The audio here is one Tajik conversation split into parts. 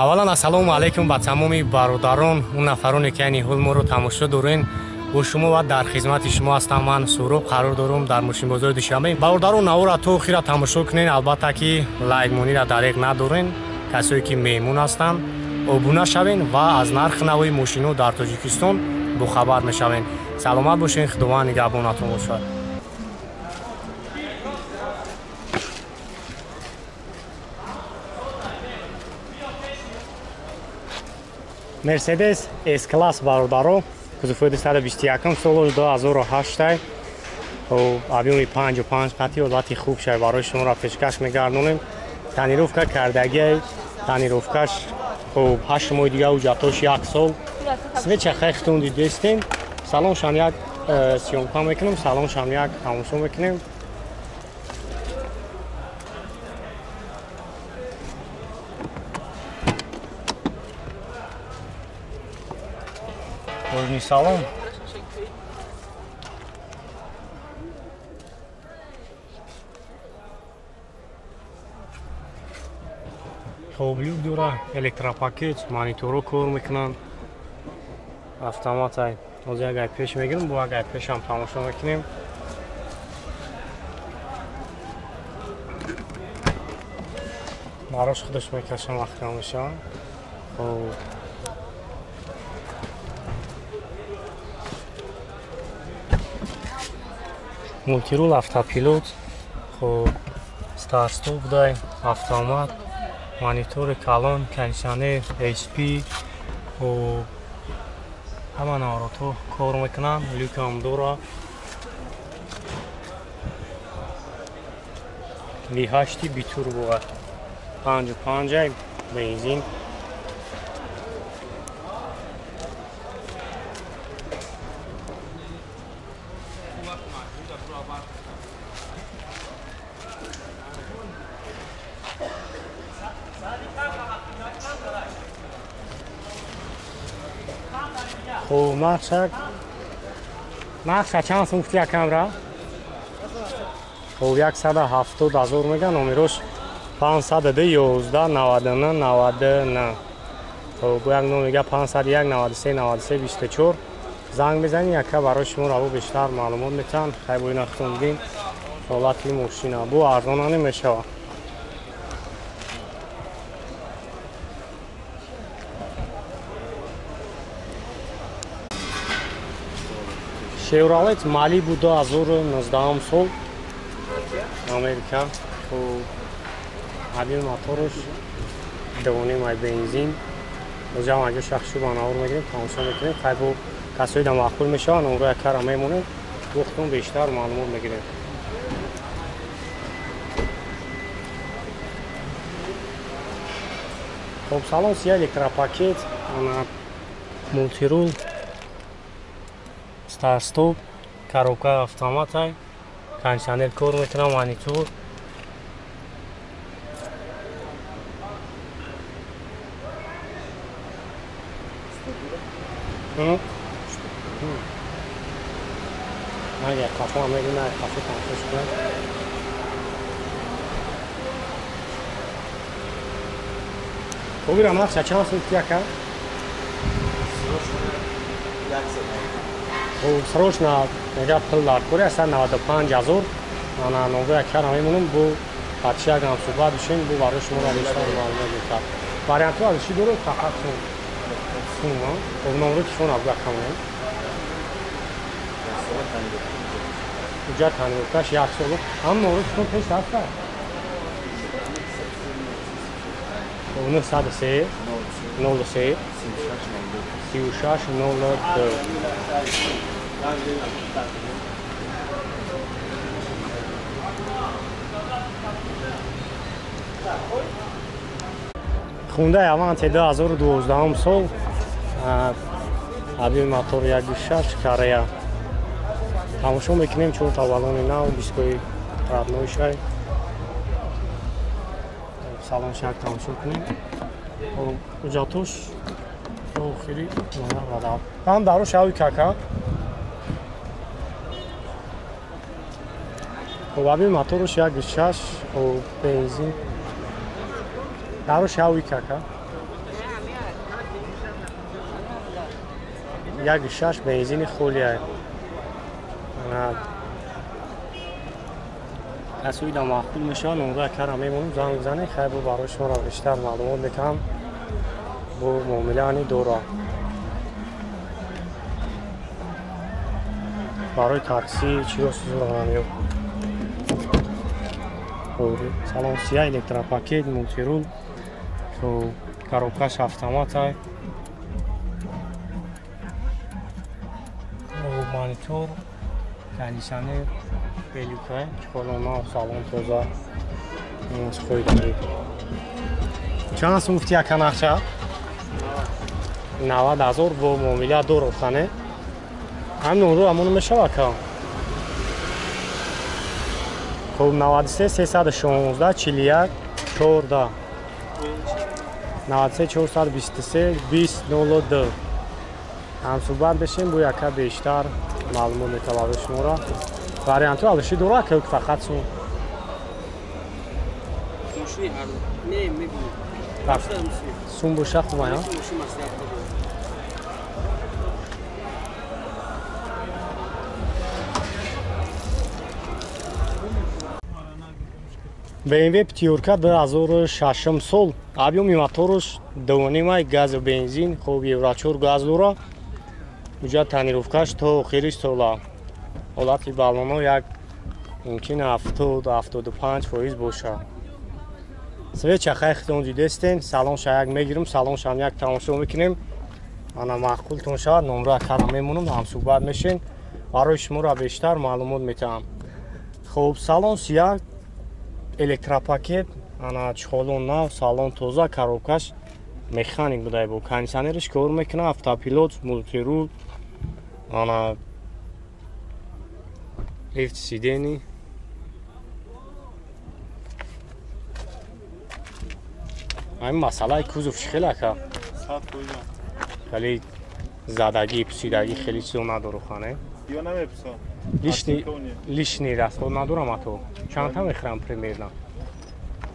Аввалан ассалому алайкум ба тамоми бародарон, он нафароне ки айни ҳол моро тамошо дорен. Бо шумо ва дар хизмати шумо ҳастам ман Суҳроб, қарор дорум дар мошинбозори Душанбе. Бародарон, навора то охира тамошо кунен, албатта ки лайкмонира дареғ надорен. Касое ки меҳмон ҳастанд, обуна шавен ва аз нархи нави мошинҳо дар Тоҷикистон бохабар мешавен. Саломат бошен, Худованд нигаҳбонатон бошад. Мерседес С-класс бародаро, кузовҳои 221 соло 2008, объёми 55 қати ҳолати хуб шай барои шуморо пешкаш мегардонем. Тонировка кардагиай, тонировкаш хуб 8 моҳи дига ҳуҷҷатош 1 сол. Свеча хехтон дидестем. Салоншам як съёмка мекунем, салоншам як тамошо мекунем. Кожаный салон. Хоб люк дора, электропакет, мониторо кор мекунанд. Автомат ай. Ҳозир як ай пеш мегирем, бо як ай пешам тамошо мекунем. Марош худаш мекашам вақт мешавад. Хоб мультирул, автопилот, хоб старт-стоп дай, автомат, монитори калон, кондиционер, HP, хоб ҳама наворотҳо кор мекунанд, люкам дора. V8 битурбо 55 бензин. Хуб, нархша чанд сум гуфти якамра? Хуб, 170 000 меган, номерош 502 11 99 99. Хуб, як ном мега 501 93 93 24. Занг мезанӣ, яка барои шумо раво бештар маълумот метаҳанд. Хай бо ина худтон дидин ҳолати мошина. Бу арзона намешавад. Chevrolet Malibu 2019 сол, Америка. Хуб, объёми мотораш 2.5 ай бензин. Ҳозир ҳам аҷо шахсу ба навор мегирем, тамошо мекунем. Хай бо касои да маъқул мешаванд, онро якара мемонем, вақтон бештар маълумот мегирем. Хуб, салон сия электропакет, мультирул, старт-стоп, коробка автомат, кондиционер кор мекунам, монитор. Агар қафо мегирем, қафо тамошо кунем. Хуб, ира нархша чанд сум яка? Хуб, срочно мега пул дар кори 195 000. Ана номро якара мемонем, бо бача якам суҳбат бишем, бо барои шумо бештар маълумот метаҳад. Вариантҳо аз чӣ дорад? Фақат сум. Сум, хуб, номро телефон аб якам. Ҳуҷҷат тонировкаш 1 сол. Ҳам номро телефон пеш ҳаст? Хуб, 903 03 36 02. Хундай Аванте 2012 сол, объёми мотор 1.6 Корея. Тамошо мекунем, чорта баллони нав, дискои родной шай. Салон шак тамошо кунем. Ҳуҷҷатош охири радав. Ҳам дарош ави кака. Хуб, объёми мотораш 1.6, бензин. Дарош ави кака. 1.6 бензини холия. Касои да маъқул мешавад, номра кара мемонем, занг бизанед, хайр бо барои шуморо бештар маълумот метаҳам. Бо муомилаани дора. Барои такси чиро сузуранам ё. Салон сия, электропакет, мультирул, коробкаш автомат, монитор, кондиционер, белюка, чхолона, салон тоза. Чанд сум гуфти яка нақша? 90,000 бо муомила дор охтане. Ҳамин номро амону мешава ка? Хоб 93 316 41 14 93 423 20 02. Ҳамсӯҳбат бешем, бо яка бештар маълумот металабе шуморо. Вариантҳо алиши дора ки фақат сум. Сум боша хуба, я? BMW пятёрка 2006 сол, объёми мотораш 2.5 газ бензин, хоб евро 4 газ дора. Уҷа тонировкаш то охири сола. Ҳолати баллоно як мумкин 70-75% боша. Свеча хай хитон дидестен, салонша як мегирим, салоншам як тамошо мекунем. Ана маъқултон шавад, номра кара мемонам, ҳамсӯҳбат мешем. Барои шуморо бештар маълумот метаҳам. Хоб салон сия, электропакет, ана чхолон нав, салон тоза, коробкаш механик будай бо кондиционериш кор мекунад, автопилот, мультирул, ана лифт сидени. Ҳамин масъалаи кузов чӣ хел ака? Хеле задагӣ, пусидагӣ хеле чизо надору хане? Ё намепусам. Лишний расход надорам ато. Чандта мехӯрам примерно?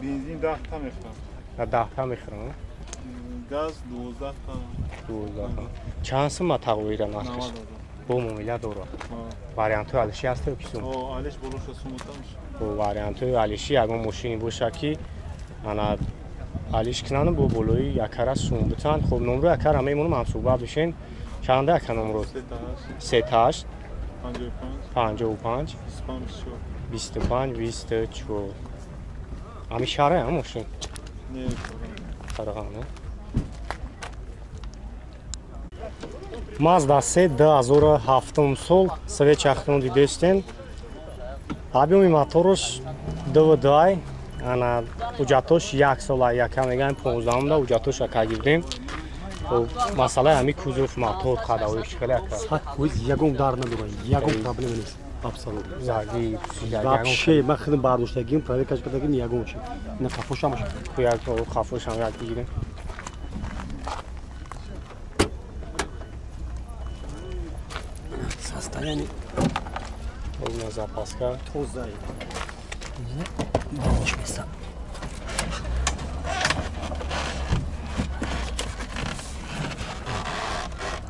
Бензин 10та мехӯрам. 10та мехӯрам? Газ 12та. 12та. Чанд сумма тағвира нархиш? Бо муомила дора. Вариантҳои алиши ҳаст ё ки сум? Алиш болоша сумута мешавад. Бо вариантҳои алиши ягон мошине боша ки ана алиш кунанд бо болои якара сум битанд. Хоб номро якара мемонам, ҳамсӯҳбат бишен. Чанда яка номро? 38 55 25 24. Ами шаҳра ам мошин? Не, Қарағанда. Mazda 3 2007 сол, свеча хтон дидестен. Объёми мотораш 2.2, ана уҷатош 1 сола, яка мегӯям 15-да уҷатош ака гирдем. Масъалаи ҳами кузов мотор қадавоиш хеле ака. 100% ягон дар надорад, ягон проблема нест. Абсолютно. Заги, вообще ман худам бардоштагим, проверка кардагим, ягон чи. На хафошам. Як хафошам як бигирем. Состояние. Полная запаска. Тоза. Балош места.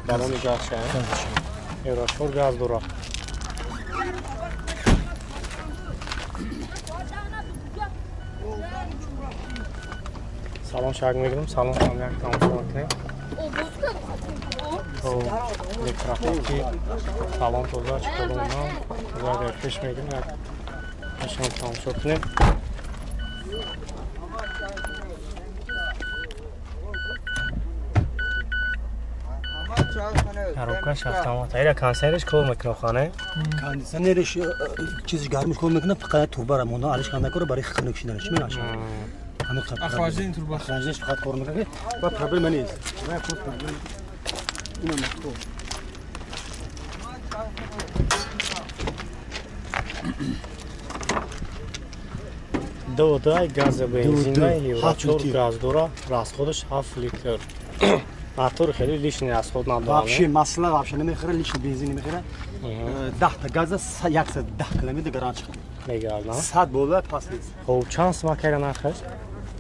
Балони газ ша. Евро 4 газ дора. Салон шаг мегирем, салон ҳам як тамошо мекунем. Электропакет, салон тоза, чиколон нав, дар пеш мегирем, як пешам тамошо кунем. Коробкаш автомат. Ира кондиционериш кор мекунад хона? Кондиционериш чизиш гармиш кор мекунад, фақат турбара монда, алиш канда кора барои хунук шуданаш менаша. Охлаждение турба. Охлаждение фақат кор мекунад. Ва проблема нест. Ва проблема. Ина мотор. 2.2 газ бензин евро 4 газ дора, расходаш 7 литр. Мотор хеле лишний расход надорад. Вообще масла вообще намехӯрад, лишний бензин намехӯрад. 10 та газа 110 километр гарантия. Мегардам. 100 бола пас нест. Хоб чанд сум кайра нархаш?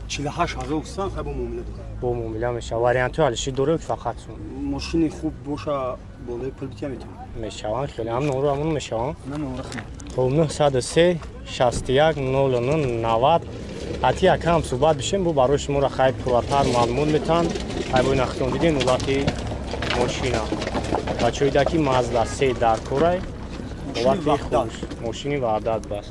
48 000 хай бо муомила дорад. Бо муомила мешавад. Вариантҳои алиши дорад ё фақат сум? Мошини хуб боша, Болои пул битя метавонам. Мешаванд хеле ҳам номро ҳамон мешаванд. На номро. Хоб 903 61 09 90 ҳати якам суҳбат бишем бу барои шуморо хайр пурратар маълумот метаҳанд. Ай бо нахтон дидем ҳолати мошина. Бачаҳоида ки Мазда 3 дар корай ҳолати хуш мошини Ваҳдат бас.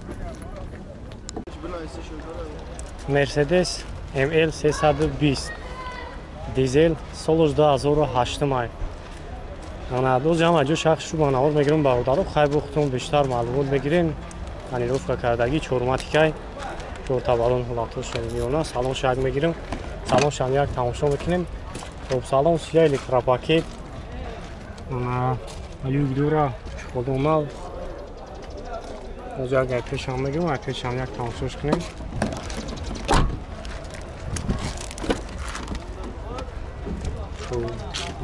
Мерседес ML 320 дизел солаш 2008 май. Ана доз ҳама ҷо шахс шу банавор мегирам бародаро хай бухтум бештар маълумот мегирем. Аниловка кардаги чорматикай чортабалон ҳолатошон миёна салон шак мегирам. Салон шам як тамошо мекунем. Хоб салон сия электропакет. Ана люк дора чиқодонал. Боз як пешам мегирам, пешам як тамошош кунем.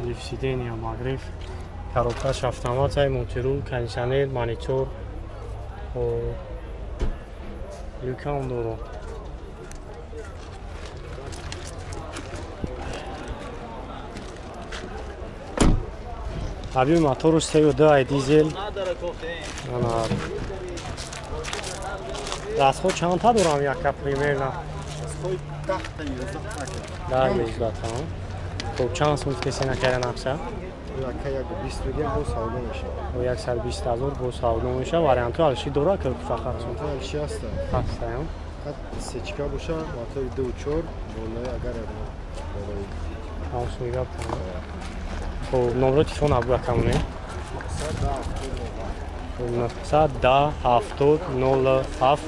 Лифт сиденья, магриф, коробкаш автомат, мультирул, кондиционер, монитор, люкам дорад. Объем мотору 3.2 дизел. Расход чанд та дорам яка примерно? Расход 10 та 11 та. 10 11 та. Хоб чанд сум гуфтеси накарда нақша? Яка 120 мегӯям бо савдо мешавад. 120 ҳазор бо савдо мешавад. Вариантҳо алши дорад ки фақат вариантҳо алши ҳастанд. Ҳастанд. Фақат сечка бошад, мотори 2.4 болои агар болои. Ҳамсуи гап. Хоб номро телефон абу акамоне. 910 70 07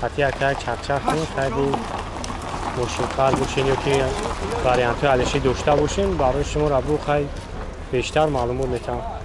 ҳати яка чақчақ кунед хай бу мошинхар бошен ё ки вариантҳои алишӣ дошта бошем барои шумо рабу хай бештар маълумот метаҳам.